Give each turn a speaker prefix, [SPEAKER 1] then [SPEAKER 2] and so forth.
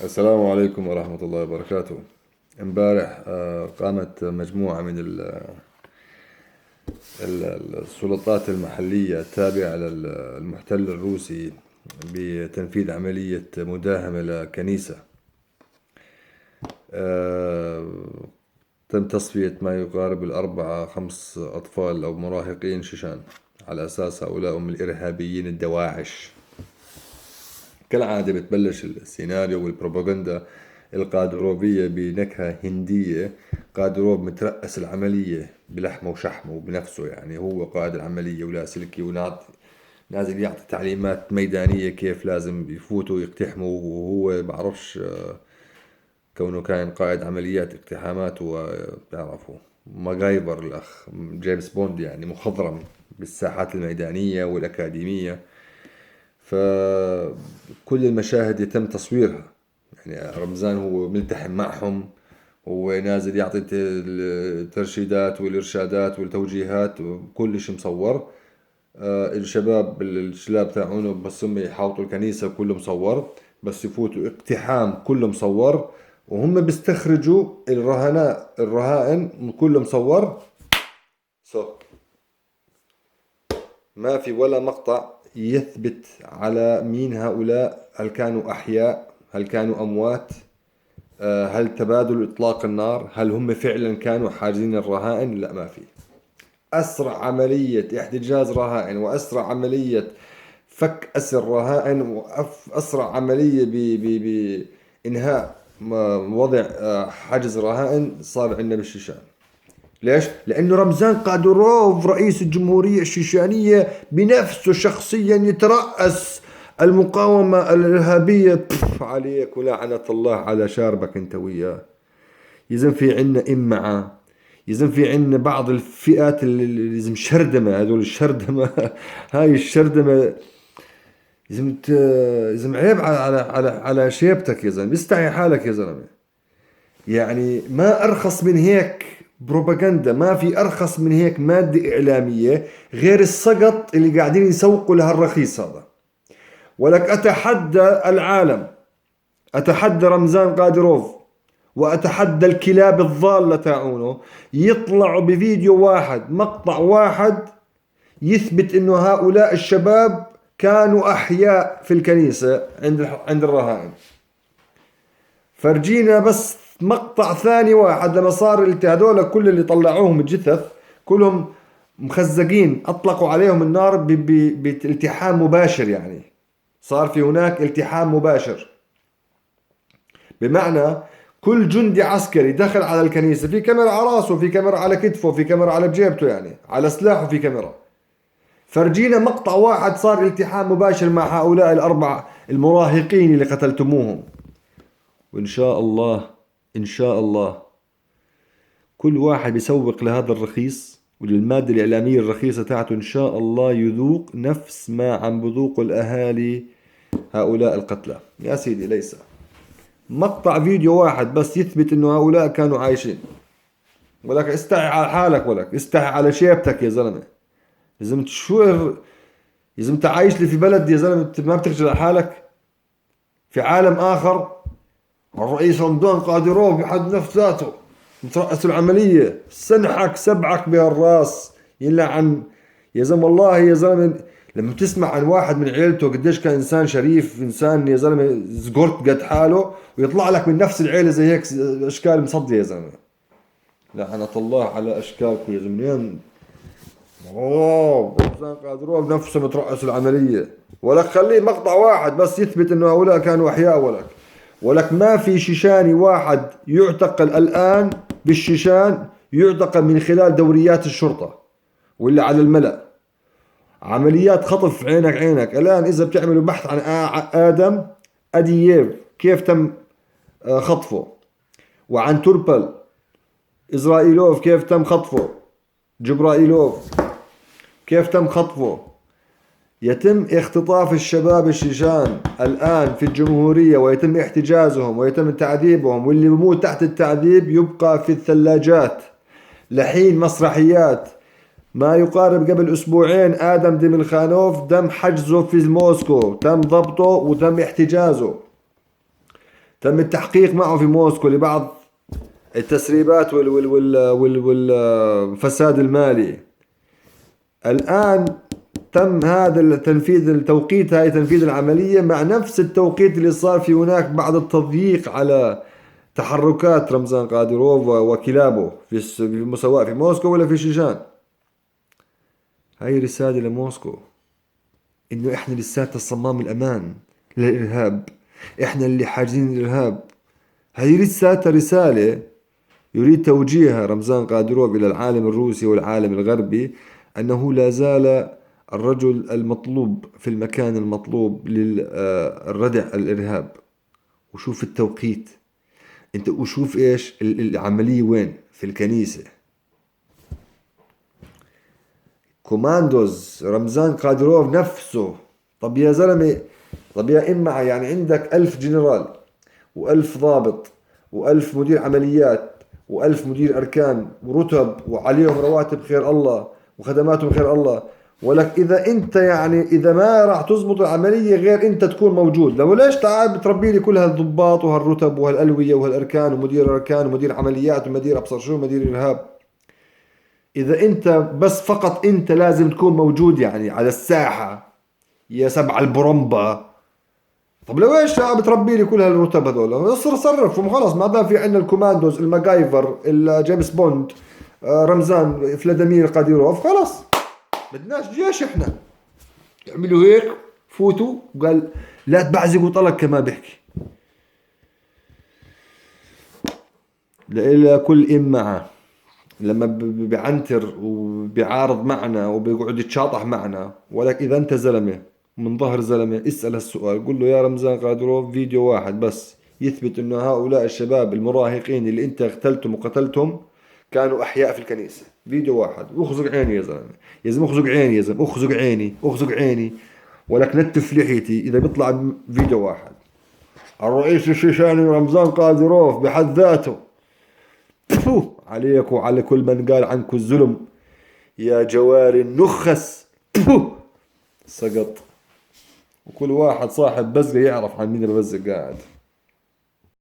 [SPEAKER 1] السلام عليكم ورحمة الله وبركاته. امبارح قامت مجموعة من السلطات المحلية التابعة للمحتل الروسي بتنفيذ عملية مداهمة لكنيسة. تم تصفية ما يقارب الأربعة خمس أطفال أو مراهقين شيشان على أساس هؤلاء هم الإرهابيين الدواعش. كالعادة بتبلش السيناريو والبروباغندا القادروفية بنكهة هندية. قادروف مترأس العملية بلحمه وشحمه وبنفسه، يعني هو قائد العملية ولاسلكي ونازل يعطي تعليمات ميدانية كيف لازم يفوتوا ويقتحموا، وهو بعرفش كونه كان قائد عمليات اقتحامات وبتعرفوا ماجايفر الأخ جيمس بوند، يعني مخضرم بالساحات الميدانية والأكاديمية. فكل المشاهد يتم تصويرها، يعني رمزان هو ملتحم معهم، هو نازل يعطي الترشيدات والإرشادات والتوجيهات وكل شيء مصور. الشباب الشلاب تاعونه بس هم يحاوطوا الكنيسة كله مصور، بس يفوتوا اقتحام كله مصور، وهم بيستخرجوا الرهائن كله مصور. ما في ولا مقطع يثبت على مين هؤلاء، هل كانوا أحياء، هل كانوا أموات، هل تبادلوا إطلاق النار، هل هم فعلا كانوا حاجزين الرهائن؟ لا، ما في. أسرع عملية احتجاز رهائن وأسرع عملية فك أسر رهائن وأسرع عملية بإنهاء وضع حجز رهائن صار عندنا بالشيشان. ليش؟ لأنه رمزان قادروف رئيس الجمهورية الشيشانية بنفسه شخصيا يترأس المقاومة الإرهابية. عليك ولعنة الله على شاربك انت وياه. يزن في عنا إمعة، يزن في عنا بعض الفئات اللي لازم شردمة، هذول الشردمة هاي الشردمة لازم عيب على على على شيبتك يا زلمة، استحي حالك يا زلمة. يعني ما أرخص من هيك بروباغندا، ما في أرخص من هيك مادة إعلامية غير السقط اللي قاعدين يسوقوا لهالرخيص هذا. ولك أتحدى العالم، أتحدى رمزان قادروف وأتحدى الكلاب الضالة تاعونه يطلعوا بفيديو واحد، مقطع واحد يثبت إنه هؤلاء الشباب كانوا أحياء في الكنيسة عند الرهائن. فرجينا بس مقطع ثاني واحد لما صار هذول كل اللي طلعوهم الجثث كلهم مخزقين، أطلقوا عليهم النار بالتحام مباشر، يعني صار في هناك التحام مباشر، بمعنى كل جندي عسكري دخل على الكنيسة في كاميرا على راسه، في كاميرا على كتفه، في كاميرا على جيبته، يعني على سلاحه في كاميرا. فرجينا مقطع واحد صار التحام مباشر مع هؤلاء الأربع المراهقين اللي قتلتموهم. وإن شاء الله، إن شاء الله كل واحد بيسوق لهذا الرخيص وللمادة الإعلامية الرخيصة تاعته إن شاء الله يذوق نفس ما عم بذوقوا الأهالي هؤلاء القتلى. يا سيدي ليس مقطع فيديو واحد بس يثبت إنه هؤلاء كانوا عايشين. ولك استحي على حالك، ولك استحي على شيبتك يا زلمة. لازم شو لازم انت عايش لي في بلد يا زلمة ما بتخجل على حالك، في عالم آخر. الرئيس رمضان قادروف بحد نفس ذاته مترأس العملية، سنحك سبعك بهالراس يلعن يا زلمة. والله يا زلمة لما تسمع عن واحد من عيلته قديش كان إنسان شريف، إنسان يا زلمة زقرت قد حاله، ويطلع لك من نفس العيلة زي هيك أشكال مصدية يا زلمة. لعنة الله على أشكالكم يا زلمة. رمزان قادروف نفسه مترأس العملية، ولك خليه مقطع واحد بس يثبت إنه هؤلاء كانوا أحياء. ولك ما في شيشاني واحد يعتقل الآن بالشيشان يعتقل من خلال دوريات الشرطة ولا على الملأ. عمليات خطف عينك عينك. الآن إذا بتعملوا بحث عن آدم أدييف كيف تم خطفه، وعن توربل إسرائيلوف كيف تم خطفه، جبرائيلوف كيف تم خطفه. يتم اختطاف الشباب الشيشان الآن في الجمهورية ويتم احتجازهم ويتم تعذيبهم، واللي بموت تحت التعذيب يبقى في الثلاجات لحين مسرحيات. ما يقارب قبل أسبوعين آدم ديميلخانوف تم حجزه في موسكو، تم ضبطه وتم احتجازه. تم التحقيق معه في موسكو لبعض التسريبات والفساد المالي. الآن تم هذا التنفيذ، التوقيت هاي تنفيذ العملية مع نفس التوقيت اللي صار في هناك بعض التضييق على تحركات رمزان قادروف وكلابه سواء في موسكو ولا في شيشان. هاي رسالة لموسكو إنه إحنا لساتنا الصمام الأمان للإرهاب، إحنا اللي حاجزين الإرهاب. هاي لساتها رسالة يريد توجيهها رمزان قادروف إلى العالم الروسي والعالم الغربي، أنه لا زال الرجل المطلوب في المكان المطلوب للردع الإرهاب. وشوف التوقيت انت، وشوف ايش العملية وين، في الكنيسة. كوماندوز رمزان قادروف نفسه. طب يا زلمة، طب يا إما يعني عندك 1000 جنرال و1000 ضابط و1000 مدير عمليات و1000 مدير أركان ورتب وعليهم رواتب خير الله وخدماتهم خير الله، ولك إذا أنت يعني إذا ما راح تزبط العملية غير أنت تكون موجود، لو ليش تعال بتربي لي كل هالضباط وهالرتب وهالألوية وهالأركان ومدير أركان ومدير عمليات ومدير أبصر شو ومدير إرهاب؟ إذا أنت بس فقط أنت لازم تكون موجود يعني على الساحة يا سبع البرمبة. طب لو ايش بتربي لي كل هالرتب هذول؟ صرفهم خلص، ما دام في عندنا الكوماندوز، الماجايفر، جيمس بوند، رمزان فلاديمير قاديروف، خلص بدناش جيش احنا. اعملوا هيك فوتوا، وقال لا تبعزقوا طلق كما بيحكي. لإلى كل إمعة لما بعنتر وبيعارض معنا وبيقعد يتشاطح معنا، ولك إذا أنت زلمة من ظهر زلمة اسأل هالسؤال، قل له يا رمزان قادروف فيديو واحد بس يثبت إنه هؤلاء الشباب المراهقين اللي أنت اغتلتهم وقتلتهم كانوا أحياء في الكنيسة، فيديو واحد. واخزق عيني يا زلمة، يا زلمة اخزق عيني يا زلمة، اخزق عيني، اخزق عيني، ولك نتف لحيتي إذا بيطلع فيديو واحد. الرئيس الشيشاني رمزان قادروف بحد ذاته، تفو عليك وعلى كل من قال عنكم الظلم يا جواري النخس، تفو سقط. وكل واحد صاحب بزقة يعرف عن مين البزق قاعد.